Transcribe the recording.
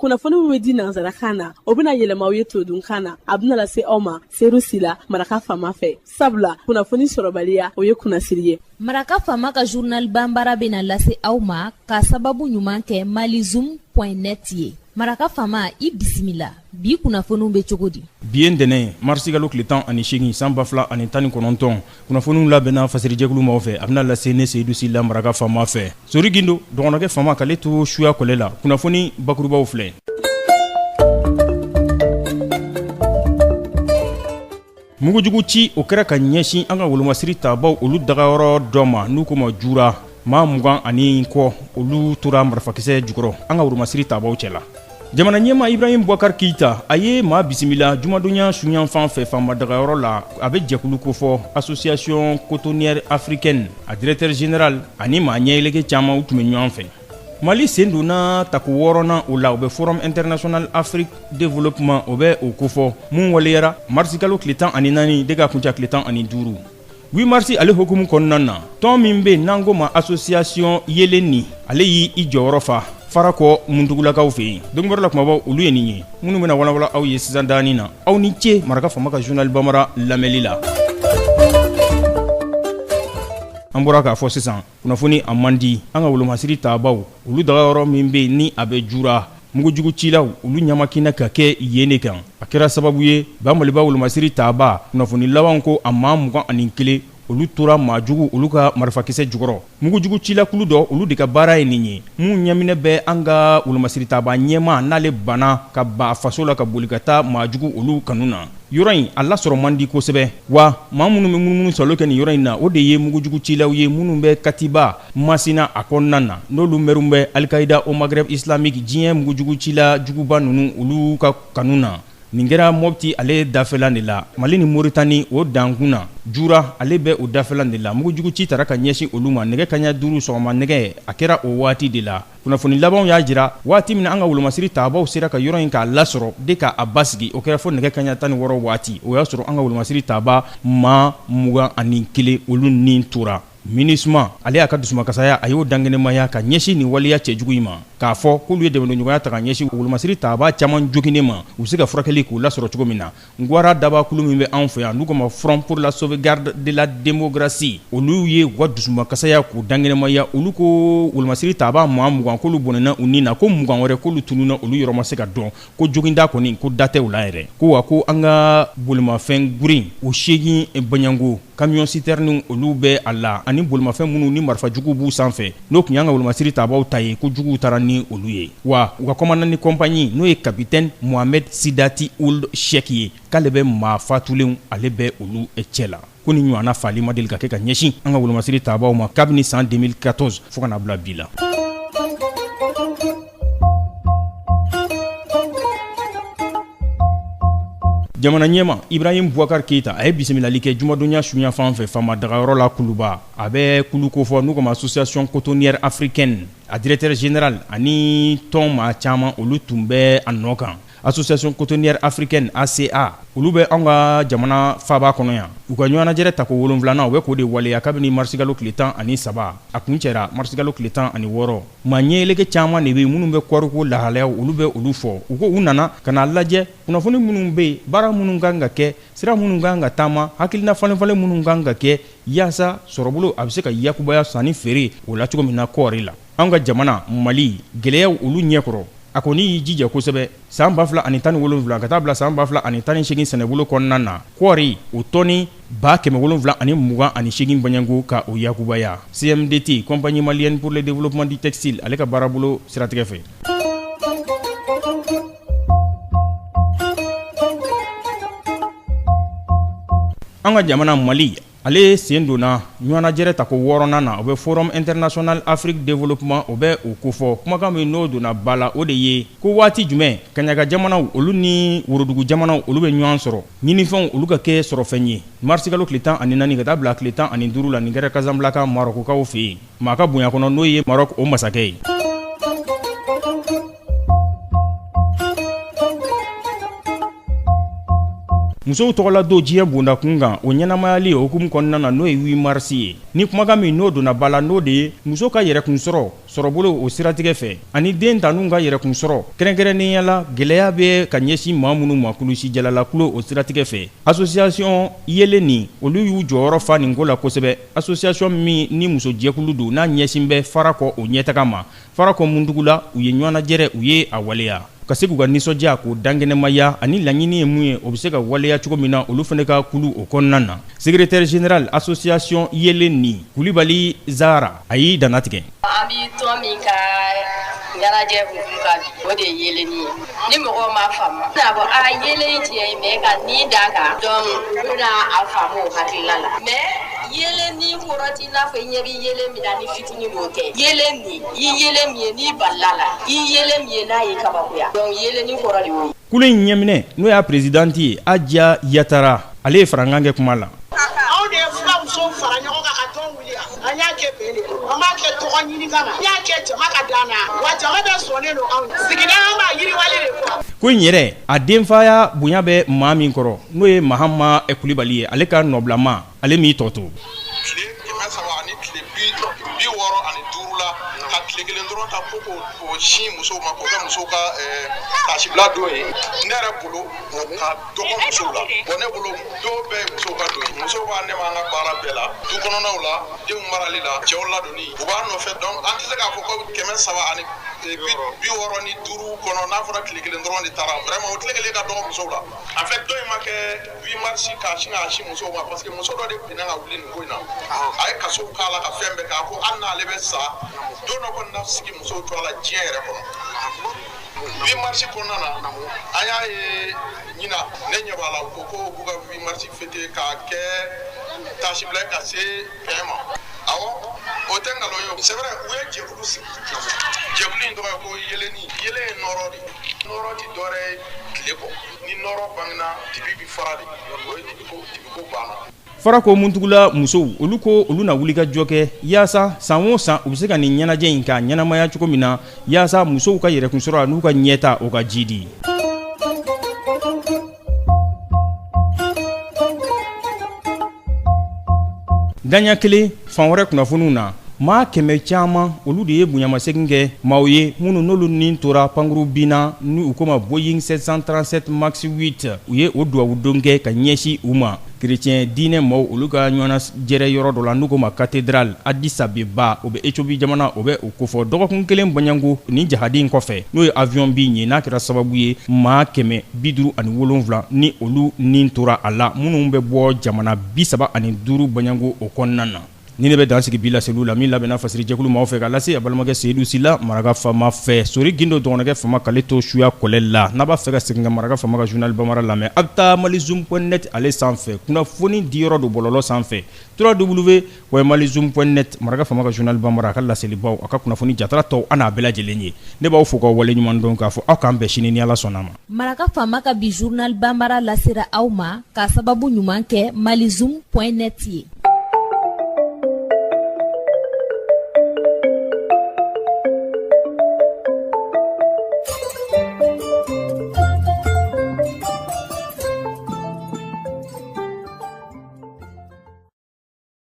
Kunnafoni min bɛ di nansarakan na, o bɛna yɛlɛma aw ye todunkan na. A bɛna lase aw ma Seyidu Sila, Maraka Faama fɛ. Sabula kunnafoni sɔrɔbaliya, o ye kunnasiri ye. Maraka Faama ka journal banbara bɛna lase aw ma ka sababu ɲuman kɛ malizoom point net ye. Maraka Faama, i bisimila. Bi kunnafoniw bɛ cogo di? Bi ye ntɛnɛn marisikalo tile 18 san 2019. Kunnafoniw labɛnna fasirijɛkulu maaw fɛ, a bɛna lase ne Seyidu Sila, Maraka Faama fɛ. Sori Gindo dɔgɔnɔkɛ faama k'ale to suya kɔlɛ la. Kunnafoni bakurubaw filɛ. Mugujugu ci, o kɛra ka ɲɛsin an ka wolomasiri tabaw olu dagayɔrɔ dɔ ma n'u ko ma Jura. Maa 20 ani kɔ, olu tora marifakisɛ jukɔrɔ an ka wolomasiri tabaw cɛ la. Jamana ɲɛmaa Ibrahim Boubacar Keita, a ye maa bisimila jumadonya suyanfan fɛ faama dagayɔrɔ la. A bɛ jɛkulu kofɔ Association cotonnière africaine, a directeur général ani maa ɲɛyeleke caman, u tun bɛ ɲɔgɔn fɛ. Mali sen donna tako wɔɔrɔnan o la, o bɛ Forum international Afrique développement, o bɛ o kofɔ, mun waleyara marisikalo tile 14 de ka kuncɛ tile 15 8 mars ale hukumu kɔnɔna na. Tɔn min bɛ n'an ko ma Association Yeelen, ale y'i jɔyɔrɔ fa Farakɔ Muntugulakaw fɛ yen. Donkibaru la kumabaw, olu ye nin ye minnu bɛna walawala aw ye sisan daani na. Aw ni ce Maraka Faama ka journal bambara lamɛnli la. An bɔra k'a fɔ sisan, kunnafoni a man di. An ka wolomasiri tabaw olu dagayɔrɔ min bɛ yen ni a bɛ Jura, mugujugu cilaw olu ɲamakina ka kɛ yen de kan. A kɛra sababu ye ba Maliba wolomasiri taba, kunnafoni laban ko a maa 21 olu tora maa jugu olu ka marifakisɛ jukɔrɔ. Mugujugu cilakulu dɔ, olu de ka baara ye nin ye, mun ɲɛminɛ bɛ an ka wolomasiri taba ɲɛmaa n'ale banna ka ban a faso la ka boli ka taa maa jugu olu kanu na. Yɔrɔ in a lasɔrɔ man di kosɛbɛ, wa maa minnu bɛ munumunu salo kɛ nin yɔrɔ in na, o de ye mugujugu cilaw ye minnu bɛ katiba Masina a kɔnɔna na, n'olu mɛrun bɛ Al-Qaïda au Maghreb islamique, diɲɛ mugujugu cila juguba ninnu olu ka kanu na. Nin kɛra Mɔpti ale dafɛla de la, Mali ni Moritani o dankun na. Jura ale bɛ o dafɛla de la. Mugujugu ci tara ka ɲɛsin olu ma nɛgɛ kaɲa 5 sɔgɔma nɛgɛ, a kɛra o waati de la. Kunnafoni labanw y'a jira waati min an ka wolomasiri tabaw sera ka yɔrɔ in k'a lasɔrɔ de k'a basigi, o kɛra fo nɛgɛ kaɲa 16 waati. O y'a sɔrɔ an ka wolomasiri taba maa 21 olu ni tora. MINUSMA ale y'a ka dusumakasaya, a y'o dankɛnɛmaya ka ɲɛsin nin waleya cɛjugu in ma, k'a fɔ k'olu ye dɛmɛdonɲɔgɔnya ta ka ɲɛsin wolomasiri taba caman joginnen ma, u bɛ se ka furakɛli k'u lasɔrɔ cogo min na. Gwara dabakulu min bɛ anw fɛ yan n'u ko ma Front pour la sauvegarde de la démocratie, olu ye u ka dusumakasaya k'u dankɛnɛmaya. Olu ko wolomasiri taba maa 20 k'olu bɔnɛna u ni na, ko 20 wɛrɛ k'olu tununna, olu yɔrɔ ma se ka dɔn, ko joginda kɔni ko da tɛ u la yɛrɛ. Ko wa ko an ka bolimafɛn gurin o 8 baɲango camion citerne olu bɛ a la, ani bolimafɛn minnu ni marifajuguw b'u sanfɛ, n'o tun y'an ka wolomasiri tabaw ta ye, ko juguw taara ni olu ye. Wa u ka commandant de compagnie, n'o ye capitaine Mohamed Sidati Ould Cheikh ye, k'ale bɛ maa fatulenw ale bɛ olu cɛ la. Ko ni ɲɔgɔnna faali ma deli ka kɛ ka ɲɛsin an ka wolomasiri tabaw ma kabini san 2014 fo ka na bila bi la. Jamana ɲɛmaa Ibrahim Boubacar Keita, a ye bisimilali kɛ jumadonya suyanfan fɛ faama dagayɔrɔ la Kuluba. A bɛ kulu kofɔ n'u ko ma Association cotonnière africaine, a directeur général ani tɔn maa caman, olu tun bɛ a nɔ kan. Association cotonnière africaine ACA, olu bɛ anw ka jamana faaba kɔnɔ yan. U ka ɲɔgɔnnajɛrɛ tako 7nan, u bɛ k'o de waleya kabini marisikalo tile 13, a kuncɛra marisikalo tile 16. Maa ɲɛyeleke caman de bɛ yen minnu bɛ kɔɔriko lahalayaw, olu bɛ olu fɔ. U ko u nana ka n'a lajɛ kunnafoni minnu bɛ yen, baara minnu kan ka kɛ, sira minnu kan ka taama, hakilina falenfalen minnu kan ka kɛ yaasa sɔrɔbolo a bɛ se ka yakubaya sanni feere o la cogo min na kɔɔri la. An ka jamana Mali, gɛlɛyaw olu ɲɛkɔrɔ, a kɔni y'i jija kosɛbɛ san 2017 ka taa bila san 2018 sɛnɛbolo kɔnɔna na, kɔɔri o tɔni 728 baɲanko ka o yakubaya CMDT, Compagnie malienne pour le développement du textile, ale ka baarabolo siratigɛ fɛ. An ka jamana Mali, ale sen donna ɲɔgɔnnajɛrɛ tako 6nan na, o bɛ Forum international Afrique développement, o bɛ o kofɔ. Kumakan min n'o donna ba la, o de ye ko waati jumɛn kaɲaka jamanaw olu ni worodugu jamanaw olu bɛ ɲɔgɔn sɔrɔ, ɲinifɛnw olu ka kɛ sɔrɔfɛn ye. Marisikalo tile 14 ka taa bila tile 15 la, nin kɛra Casablanca Marɔkukaw fɛ yen, maa ka bonya kɔnɔ, n'o ye Maroc o masakɛ ye. Musow tɔgɔla don diɲɛ bonda kun kan, o ɲɛnamayali hukumu kɔnɔna na, n'o ye 8 mars ye, ni kumakan min n'o donna ba la, n'o de ye muso ka yɛrɛkun sɔrɔ sɔrɔbolo o siratigɛ fɛ, ani den tanun ka yɛrɛkun sɔrɔ, kɛrɛnkɛrɛnnenya la gɛlɛya bɛ ka ɲɛsin maa minnu ma kulusi jalalakulu o siratigɛ fɛ. Association Yeelen olu y'u jɔyɔrɔ fa nin ko la kosɛbɛ. Association min ni musojɛkulu don, n'a ɲɛsin bɛ Farakɔ o ɲɛtaga ma, Farakɔ Muntugula, u ye ɲɔgɔnnajɛrɛ, u ye a waleya ka se k'u ka nisɔndiya k'o dankɛnɛmaya, ani laɲini ye mun ye, o bɛ se ka waleya cogo min na olu fana ka kulu o kɔnɔna na. Secrétaire général association Yeelen Kulibali Zara, a y'i dannatigɛ. An bɛ tɔn min ka ɲɛnajɛ hukumu kan bi, o de ye yeeleni ye. Ni mɔgɔw m'a faamu, n'a fɔ a yeelen tiɲɛ ye, mais ka nin d'a kan, donc u bɛna a faamu o hakilina la. Mais yeeleni kɔrɔ t'i n'a fɔ i ɲɛ bɛ yeelen min na ni fitinin n'o tɛ. Yeelen nin, i yeelen min ye n'i balila la, i yeelen min ye n'a y'i kabakoya, donc yeeleni kɔrɔ de y'o ye. Kulu in ɲɛminɛ, n'o y'a présidente ye, Adja Yatara, ale ye farankan kɛ kuma la. Anw de ye fulamusow fara ɲɔgɔn kan ka tɔn wuli. An y'a kɛ bɛn de kɔnɔ, an b'a kɛ tɔgɔ ɲini kama, an y'a kɛ jama ka dan na, wa jama bɛɛ sɔnnen don anw sigida, an b'a yiriwali de kɔ. Ko in yɛrɛ a denfaya bonya bɛ maa min kɔrɔ, n'o ye Mahama Kulibali ye, ale ka nɔbilama, ale m'i tɔ to. Tile 300 ani tile 65 la, ka tile kelen dɔrɔn ta ko k'o sin musow ma, k'o kɛ musow ka tasibila don ye, ne yɛrɛ bolo ka dɔgɔ musow la. Bon, ne bolo dɔw bɛɛ ye musow ka don ye. Musow b'an dɛmɛ an ka baara bɛɛ la, du kɔnɔnaw la, denw marali la, cɛw ladonni, u b'an nɔfɛ. Donc an tɛ se k'a fɔ ko 365 kɔnɔ, n'a fɔra tile kelen dɔrɔn de taara, vraiment o tile kelen ka dɔgɔ musow la. En fait, dɔ in ma kɛ 8 mars k'a sin k'a sin musow ma, parce que muso dɔ de binna ka wuli nin ko in na. A ye kasow k'a la ka fɛn bɛɛ kɛ. A ko hali n'ale bɛ sa don dɔ kɔni na sigi musow to a la diɲɛ yɛrɛ kɔnɔ. 8 mars kɔnɔna na, an y'a ye ɲina, ne ɲɛ b'a la, u ko ko k'u ka 8 mars fêter k'a kɛ tasibila ye ka se bɛn ma. Awɔ, o tɛ nkalon ye, c'est vrai, u ye jɛkulu sigi. Jɛkulu in tɔgɔ ye ko Yeeleni. Yeelen ye nɔrɔ de ye. Nɔrɔ ti dɔwɛrɛ ye tile kɔ. Ni nɔrɔ bangena, dibi bi fara de, o ye dibi ko, dibi ko banna. Farako Muntugula musow, olu ko olu na wuli ka jɔ kɛ yaasa san o san u bɛ se ka nin ɲɛnajɛ in k'a ɲɛnamaya cogo min na, yaasa musow ka yɛrɛkun sɔrɔ n'u ka ɲɛta o ka jidi. Daɲa kelen fan wɛrɛ kunnafoniw na, maa 100 caman, olu de ye bonyamasegin kɛ maaw ye minnu n'olu ni tora pankuru binna ni u ko ma Boeing 737 Max 8. U ye o duwawu don kɛ ka ɲɛsin u ma. Chrétien diinɛ maaw, olu ka ɲɔgɔn jɛrɛ yɔrɔ dɔ la n'u ko ma cathédrale Addis Abeba, o bɛ Éthiopie jamana, o bɛ o kofɔ dɔgɔkun kelen bɔɲɔgɔnko ni jahadi in kɔfɛ, n'o ye avion bin ye, n'a kɛra sababu ye maa 157 ni olu ni tora a la, minnu bɛ bɔ jamana 35 bɔɲɔgɔnko o kɔnɔna na. Ni ne bɛ dan sigi bi laseliw la min labɛnna fasirijɛkulu maaw fɛ ka lase a balimakɛ Seyidu Sila Maraka Fama fɛ, Sori Gindo dɔgɔnɔkɛ Fama k'ale to suya kɔlɛ la. N'a b'a fɛ ka segin ka Maraka Fama ka journal bambara lamɛn, a bɛ taa malizoom.net ale sanfɛ, kunnafoni di yɔrɔ don bɔlɔlɔ sanfɛ, www.malizoom.net. Maraka Fama ka journal bambara, a ka laselibaw, a ka kunnafoni jatara tɔw, an n'a bɛɛ lajɛlen ye. Ne b'aw fo k'aw waleɲuman dɔn, k'a fɔ aw k'an bɛn sini ni Ala sɔnna ma. Maraka Fama ka bi journal bambara lasera aw ma k'a sababu ɲuman kɛ malizoom.net ye.